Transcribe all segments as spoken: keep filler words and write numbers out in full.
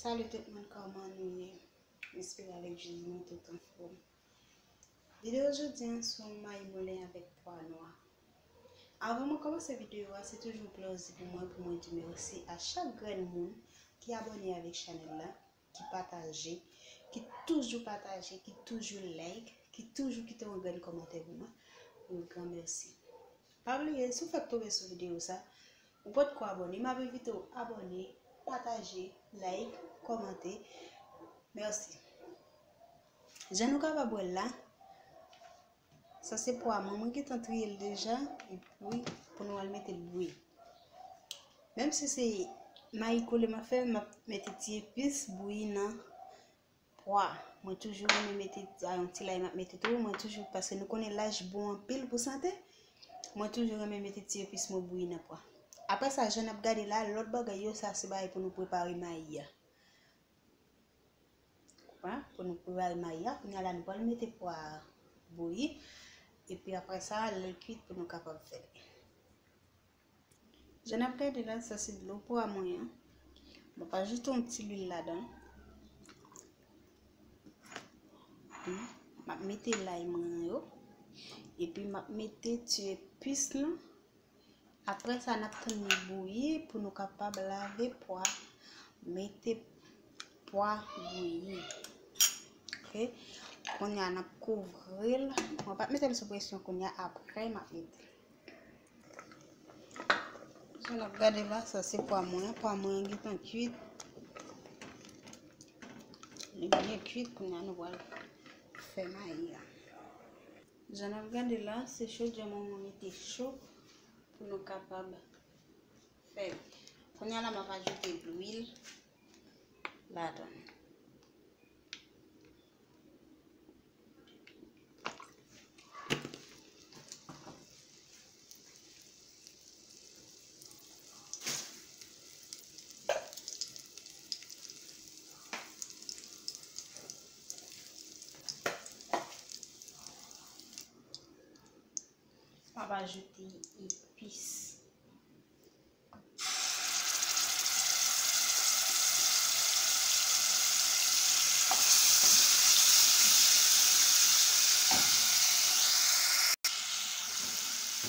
Salut tout moun, kòman nou ye? M espere avèk Jezi nou tout anfòm. Videyo jodi a sou mayi moulen avèk pwa nwa. Avan mwen kòmanse videyo a, se toujou yon plezi pou mwen pou mwen di mèsi a chak grenn moun ki abòne avèk chanèl la, ki pataje, ki toujou pataje, ki toujou like, ki toujou kite yon grenn kòmantè pou mwen. Yon gran mèsi. Pa bliye, si w fèk tonbe sou videyo sa, ou potko abòne, m ap envite w abòne, pataje, like, kòmante. Mèsi. Jan nou kapab wè l la, sa se pwa mwen, mwen gentan triye l deja, epi pou nou al mete l bouyi. Menm si se mayi kole m ap fè, m ap mete ti epis bouyi nan pwa. Mwen toujou renmen mete, a, yon ti lay m ap mete tou. Mwen toujou, paske nou konnen laj bon anpil pou sante. Mwen toujou renmen mete ti epis mwen bouyi nan pwa. Apre sa, jan n ap gade la, lòt bagay yo, sa se bagay pou nou prepare mayi a. Konprann? Pou nou prepare mayi a, kounye a la, nou pral mete pwa a bouyi. Epi apre sa, lè l kwit, pou nou kapab fè l. Jan n ap gade la, sa se dlo pwa mwen an. M ap ajoute yon ti lwil ladan. M ap mete lay mwen an yo. Epi m ap mete ti epis lan. Apre sa, n ap tann li bouyi pou nou kapab lave pwa. Mete pwa bouyi. Ok. Kounye a, n ap kouvri l. Mwen pa t mete l sou presyon kounye a, apre m ap mete l. Jan n ap gade la, sa se pwa mwen an. Pwa mwen an gentan kwit. Li byen kwit, kounye a nou pral fè mayi a. Jan n ap gade la, se chodyè mwen mwen mete cho pou nou kapab fè l. Kounye a la, m ap ajoute lwil ladan l. M ap ajoute epis.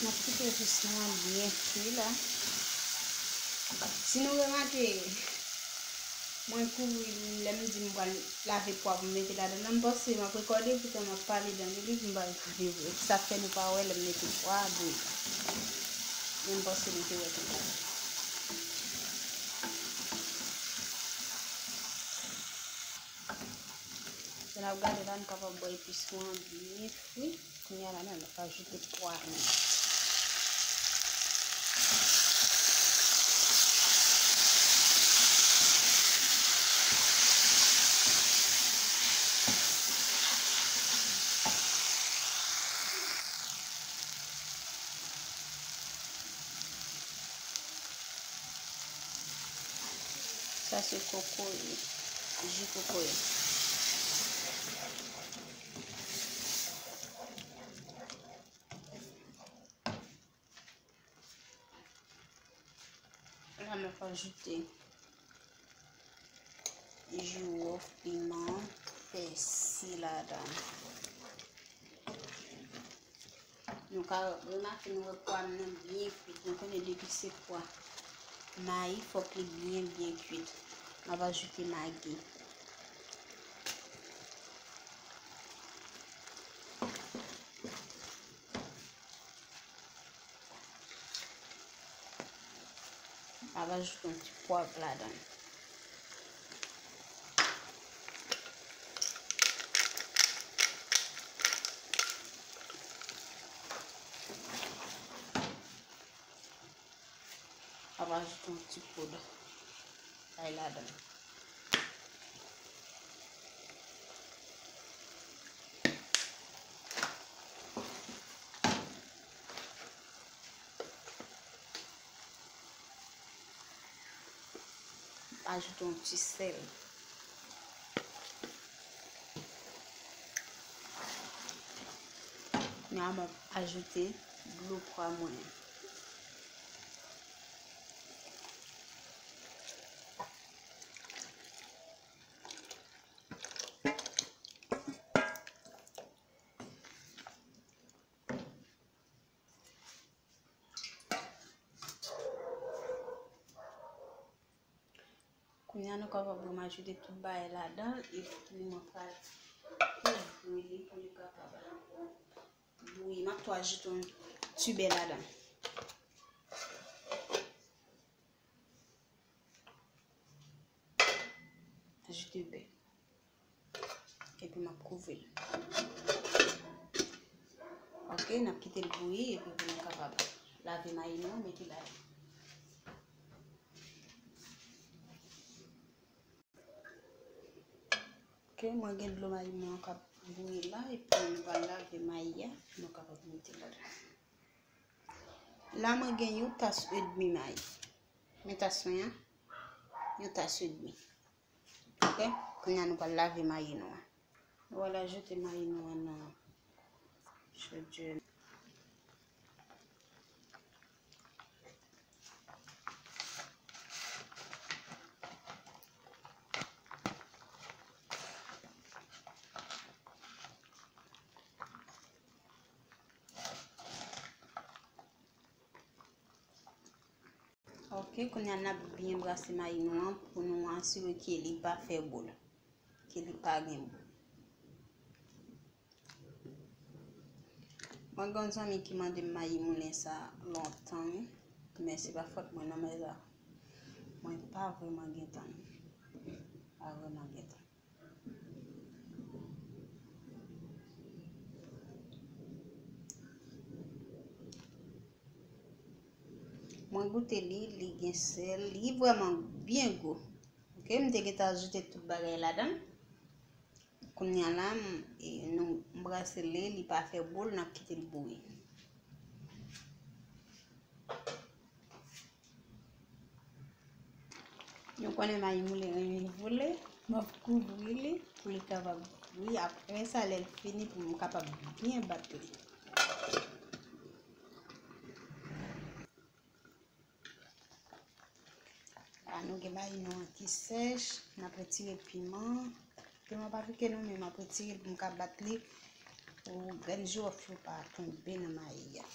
N ap kite epis nou an byen fri la. Si nou remake, mwen kouvri l, lè m di m pral lave pwa pou m mete ladan l, m panse m ap rekòde, poutan m ap pale dan li, m pa rekòde vre. Sa fè nou pa wè lè m mete pwa a bouyi la. Men m panse nou te wè konsa. Jan n ap gade la, nou kapab wè epis nou an byen fri. Kounye a la, n ap ajoute pwa nou. Sa se kokoye, ji kokoye. La, m ap ajoute jiwòf, piman, pèsi ladan. Nou ka remake, nou wè pwa m nan byen kwit. Nou konnen depi se pwa mayi, fòk li byen, byen kwit. M ap ajoute magi. M ap ajoute yon ti pwav ladan l. M ap ajoute yon ti poud lay ladan l. Ajoute yon ti sèl. Kounye a, m ap ajoute dlo pwa mwen an. Kounye a, nou kapab ajoute tout bagay ladan l, epi mwen pral kouvri li pou li kapab bouyi. M ap tou ajoute yon ti bè ladan. Ajoute bè. Epi m ap kouvri l. Ok, n ap kite l bouyi epi pou nou kapab lave mayi nou an, mete ladan. Ok, mwen gen dlo mayi mwen an k ap bouyi la, epi nou pral lave mayi a, nou kapab mete ladan. La, mwen gen yon tas edmi mayi. Men tas mwen an, yon tas edmi. Ok, kounye a nou pral lave mayi nou an. Nou pral ajoute mayi nou an nan chodyè. Ok, kounye a n ap byen brase mayi nou an pou nou asire ke li pa fè boul, ke li pa gen boul. Mwen gen yon zanmi ki mande m mayi moulen sa lontan, wi. Men se pa fòt mwen non, men la, mwen pa vrèman gen tan. Pa vrèman gen tan. Mwen goute li, li gen sèl, li vrèman byen gou. Ok, m te gentan ajoute tout bagay ladan l. Kounye a la, m, e, nou, m brase li, li pa fè boul, n ap kite l bouyi. Nou konnen mayi moulen renmen boule, m ap kouvri li pou li kapab bouyi. Apre sa, lè l fini, pou m kapab byen bat li. La, nou gen mayi nou an ki sèch, n ap retire piman. Piman pa pike non, men m ap retire l pou m ka bat li pou grenn jiwòf yo pa tonbe nan mayi a.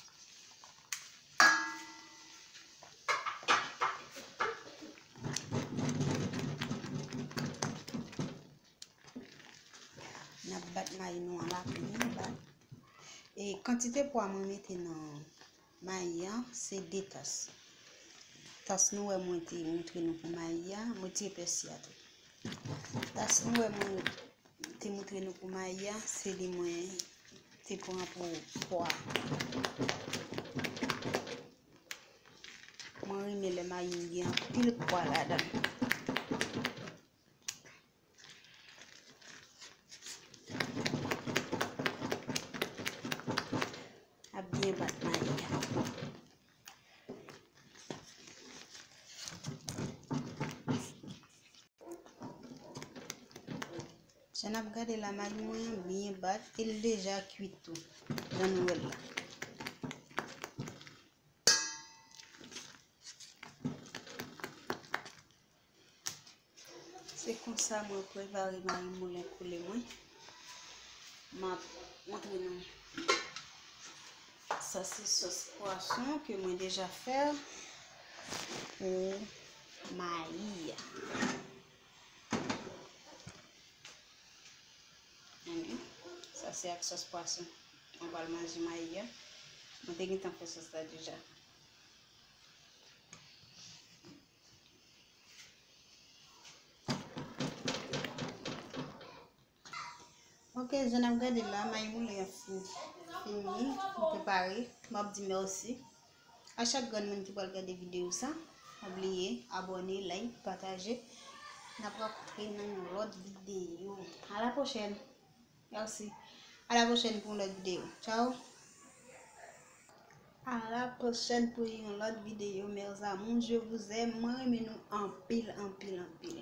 N ap bat mayi nou an la pou nou bat. E kantite pwa mwen mete nan mayi an, se de tas. Tas nou wè mwen te montre nou pou mayi a, mwen tire pèsi a tou. Tas nou wè mwen te montre nou pou mayi a, se li mwen te pran pou pwa. Mwen renmen lè mayi m gen anpil pwa ladan l. Ap byen bat mayi a. Jan n ap gade la, mayi mwen an byen bat, e l deja kwit tou, jan nou wè l la. Se konsa mwen prepare mayi moulen koule mwen. M ap montre nou. Sa se sòs pwason ke mwen deja fè pou mayi a. Enben, sa se ak sòs pwason. Mwen pral manje mayi a. Mwen te gentan fè sòs la deja. Ok, jan n ap gade la, mayi moulen an fin, fini, m prepare. M ap di mèsi. A chak grenn moun ki pral gade videyo sa, pa bliye abòne, like, pataje. N ap rankontre nan yon lòt videyo. A la pwochèn. Mèsi. A la pwochèn pou yon lòt videyo. Tchao. A la pwochèn pou yon lòt videyo, mes amours, je vous aime. Mwen renmen nou anpil, anpil, anpil.